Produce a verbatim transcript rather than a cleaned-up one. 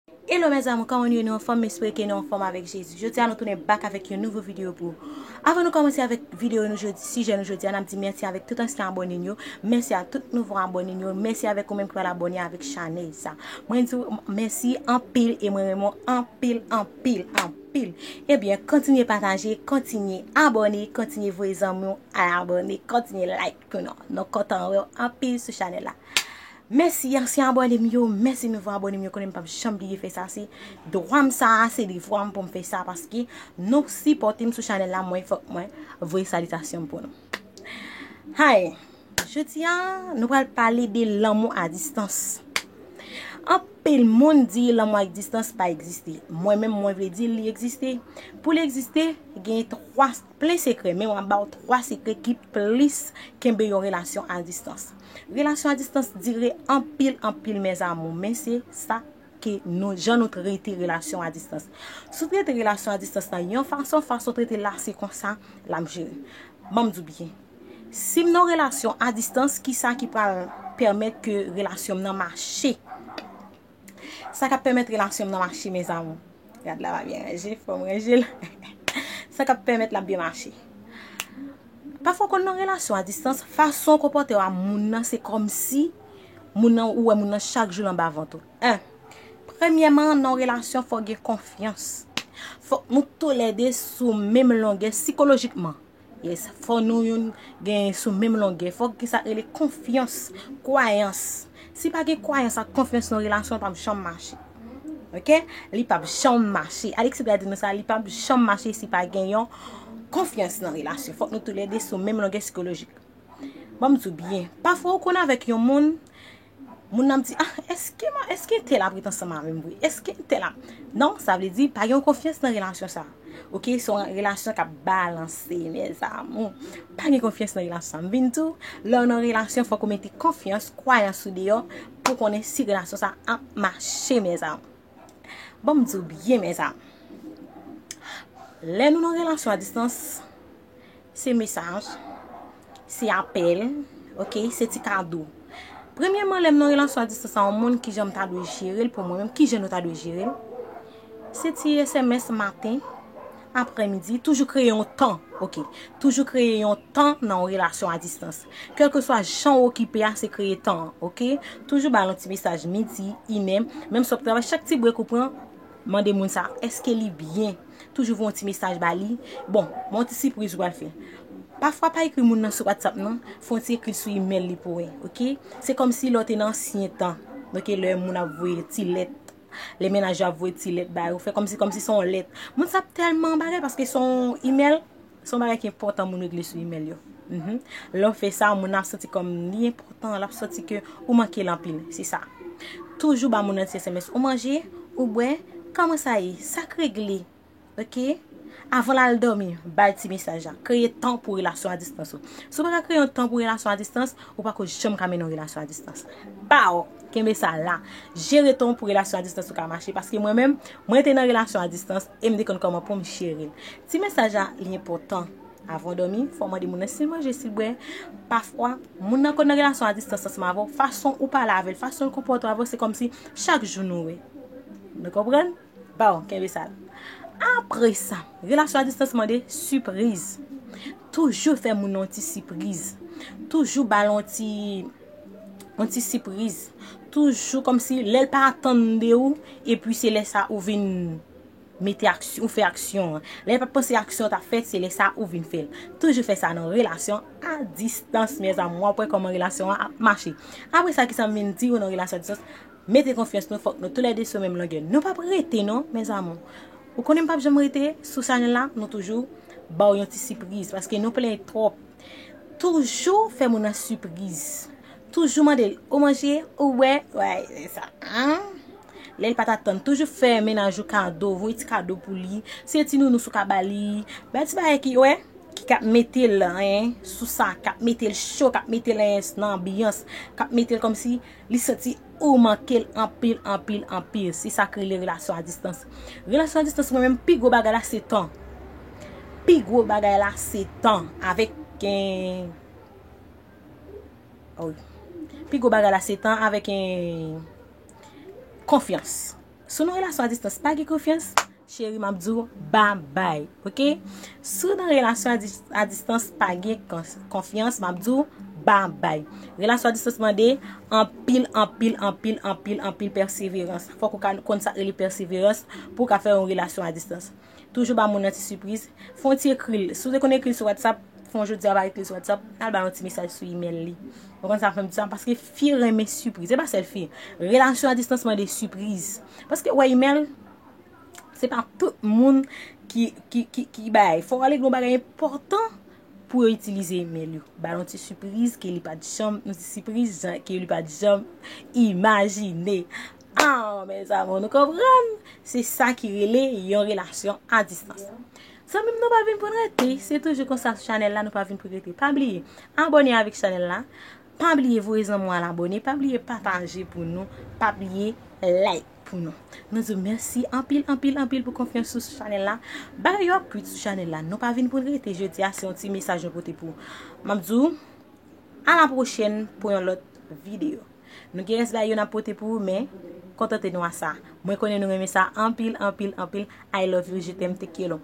Hello mes amours, kòman nou ye? Nou anfòm? M espere ke nou anfòm avèk Jezi. Jodi a nou tounen back avèk yon nouvo videyo pou ou. Avan nou kòmanse avèk videyo nou jodi, sijè nou jodi a, n ap di mèsi avèk tout ansyen abòne n yo. Mèsi a tout nouvo abòne n yo. Mèsi avèk ou menm ki pral abòne avèk chanèl sa. Mwen di w mèsi anpil e mwen renmen w anpil, anpil, anpil. Ebyen, kontinye pataje, kontinye abòne, kontinye voye zanmi w al abòne, kontinye like pou nou. Nou kontan wè w anpil sou chanèl la. Mèsi ansyen abòne m yo, mèsi nouvo abòne m yo, konnen m p ap janm bliye fè sa, se dwa m sa a, se devwa m pou m fè sa, paske nou sipòte m sou chanèl la, mwen fòk mwen voye salitasyon m pou nou. Hi! Jodi a, nou pral pale de lanmou a distans. Anpil moun di lanmou a distans pa egziste. Mwen menm, mwen vle di li egziste. Pou li egziste, gen twa plen sekrè, men mwen ba w twa sekrè ki plis kenbe yon relasyon a distans. Relasyon a distans dire anpil, anpil, mes amours, men se sa ke nou, jan nou trete relasyon a distans. Si w trete relasyon a distans nan yon fason, fason w trete l la, se konsa l ap jere. Ban m di w byen. Si m nan relasyon a distans, ki sa ki pral pèmèt ke relasyon m nan mache? Sa k ap pèmèt relasyon m nan mache, mes amours? Rad la pa byen ranje, fò m ranje l. Sa k ap pèmèt l ap byen mache? Pafwa w konn nan relasyon a distans, fason w konpòte w a moun nan, se kòmsi moun nan, ou wè moun nan chak jou l anba vant ou. En, premyèman, nan yon relasyon, fò gen konfyans. Fòk nou toulède sou menm longè sikolojikman. Yes, fò nou youn gen sou menm longè. Fòk gen sa k rele konfyans, kwayans. Si pa gen kwayans ak konfyans nan relasyon, l p ap janm mache. Oke? Li p ap janm mache. Alexis te di nou sa, li p ap janm mache si pa gen yon konfyans nan relasyon. Fòk nou toulède sou menm longè sikolojik. Ban m di w byen. Pafwa ou konn avèk yon moun, moun nan ap di, ah, èske, èske entèl ap ret ansanm avè m vre? Èske entèl ap... Non, sa vle di pa gen yon konfyans nan relasyon sa. Oke, se yon relasyon k ap balanse, mes amours. Pa gen konfyans nan relasyon sa. M vin di w, lè w nan relasyon, fòk ou mete konfyans, kwayans ou deyò pou konnen si relasyon sa ap mache, mes amours. Ban m di w byen, mes amours. Lè nou nan relasyon a distans, se mesaj, se apèl, oke, se ti kado. Premyèman, lè m nan relasyon a distans a yon moun, kijan m ta dwe jere l pou mwen menm, kijan nou ta dwe jere l? Se ti S M S maten, aprèmidi, toujou kreye yon tan, oke. Toujou kreye yon tan nan yon relasyon a distans. Kèlkeswa jan w okipe a, se kreye tan an, oke? Toujou ba l yon ti mesaj midi, inè, menm si w ap travay, chak ti brek ou pran, mande moun sa, èske li byen? Toujou voye yon ti mesaj ba li. Bon, men yon ti sipriz ou pral fè. Pafwa pa ekri moun nan sou WhatsApp non, fè yon ti ekri l sou imèl li pou wè, oke? Se kòmsi lè w te nan ansyen tan, oke, lè moun ap voye ti lèt, lè mennaj yo ap voye ti lèt ba yo, fè kòmsi, kòmsi se yon lèt. Moun sa ap tèlman bagay paske se yon imèl, se yon bagay ki enpòtan moun regle sou imèl yo. Mhm. Lè w fè sa, moun nan ap santi kòm li enpòtan, l ap santi ke ou manke l anpil. Se sa. Toujou ba moun nan ti S M S. Ou manje, ou bwè, kòman sa ye? Sa k regle? Oke? Avan l al dòmi, ba l ti mesaj la. Kreye tan pou relasyon a distans ou. Si w pa ka kreye yon tan pou relasyon a distans, ou pako janm ka mennen yon relasyon a distans. Baw! Kenbe sa la. Jere tan w pou relasyon a distans ou ka mache. Paske mwen menm, mwen te nan relasyon a distans e m te konn kòman pou m jere l. Ti mesaj la, li enpòtan. Avan w dòmi, fò w mande moun nan si l manje, si l bwè. Pafwa, moun nan konn nan relasyon a distans ansanm avè w, fason ou pale avè l, fason l konpòte w avè w, se kòmsi chak jou nou wè. Nou konprann? Bon, kenbe sa la. Apre sa, relasyon a distans mande sipriz. Toujou fè moun nan yon ti sipriz. Toujou ba l yon ti, yon ti sipriz. Toujou kòmsi lè l pa atann de ou, epi se lè sa ou vin mete aksyon, ou fè aksyon an. Lè l pa t panse aksyon an t ap fèt, se lè sa ou vin fè l. Toujou fè sa nan relasyon a distans, mes amours. W ap wè kòman relasyon an ap mache. Apre sa, kisa m vin di w nan relasyon a distans? Mete konfyans nou, fòk nou toulède sou menm longè. Nou p ap rete non, mes amours. Ou konnen m p ap janm rete sou chanèl la, nou toujou ba w yon ti sipriz, paske nou plenyen twòp. Toujou fè moun nan sipriz. Toujou mande l, ou manje, ou bwè, wè, se sa. Hein? Lè l pa t atann, toujou fè mennaj ou kado, voye ti kado pou li. Se ti nounous ou ka ba li. Bay ti bagay ki, wè, ki k ap mete l, hein, sou sa, k ap mete l cho, k ap mete l, hein, nan anbyans, k ap mete l kòmsi li santi ou manke l anpil, anpil, anpil. Se sa k rele relasyon a distans. Relasyon a distans, mwen menm, pi gwo bagay la, se tan. Pi gwo bagay la, se tan. Avèk, eh, oh wi. Pi gwo bagay la, se tan avèk, eh, konfyans. Si w nan relasyon a distans pa gen konfyans, cheri, m ap di w babay, oke? Si w nan relasyon a dis- a distans pa gen kons- konfyans, m ap di w babay. Relasyon a distans mande anpil, anpil, anpil, anpil, anpil pèseverans. Fòk ou ka konn sa k rele pèseverans pou w ka fè yon relasyon a distans. Toujou ba moun nan ti sipriz. Fè yon ti ekri l. Si w te konn ekri l sou WhatsApp, fè yon jodi a pa ekri l sou WhatsApp, al ba yon ti mesaj sou email li. Ou konn sa fè m di sa? Paske fi renmen sipriz. Se pa sèl fi. Relasyon a distans mande sipriz. Paske wè email, se pa tout moun ki, ki, ki, ki bay. Fò w ale gen yon bagay enpòtan pou yo itilize email yo. Ba l yon ti sipriz ke li pa t janm, yon ti sipriz jan ke li pa t janm imajine. Ah, mes amours, nou konprann? Se sa ki rele yon relasyon a distans. Zanmi m, nou pa vin pou n rete. Se toujou konsa sou chanèl la, nou pa vin pou rete. Pa bliye abòne avèk chanèl la. Pa bliye voye zanmi w al abòne. Pa bliye pataje pou nou. Pa bliye like pou nou. Nou di w mèsi anpil, anpil, anpil pou konfyans ou sou chanèl la. Bagay yo ap kwit sou chanèl la. Nou pa vin pou n rete. Jodi a, se yon ti mesaj nou pote pou ou. M ap di w, a la pwochèn pou yon lòt videyo. Nou gen rès bagay yo n ap pote pou ou, men kontante nou a sa. Mwen konnen nou renmen sa anpil, anpil, anpil. I love you, je t'aime, te quiero.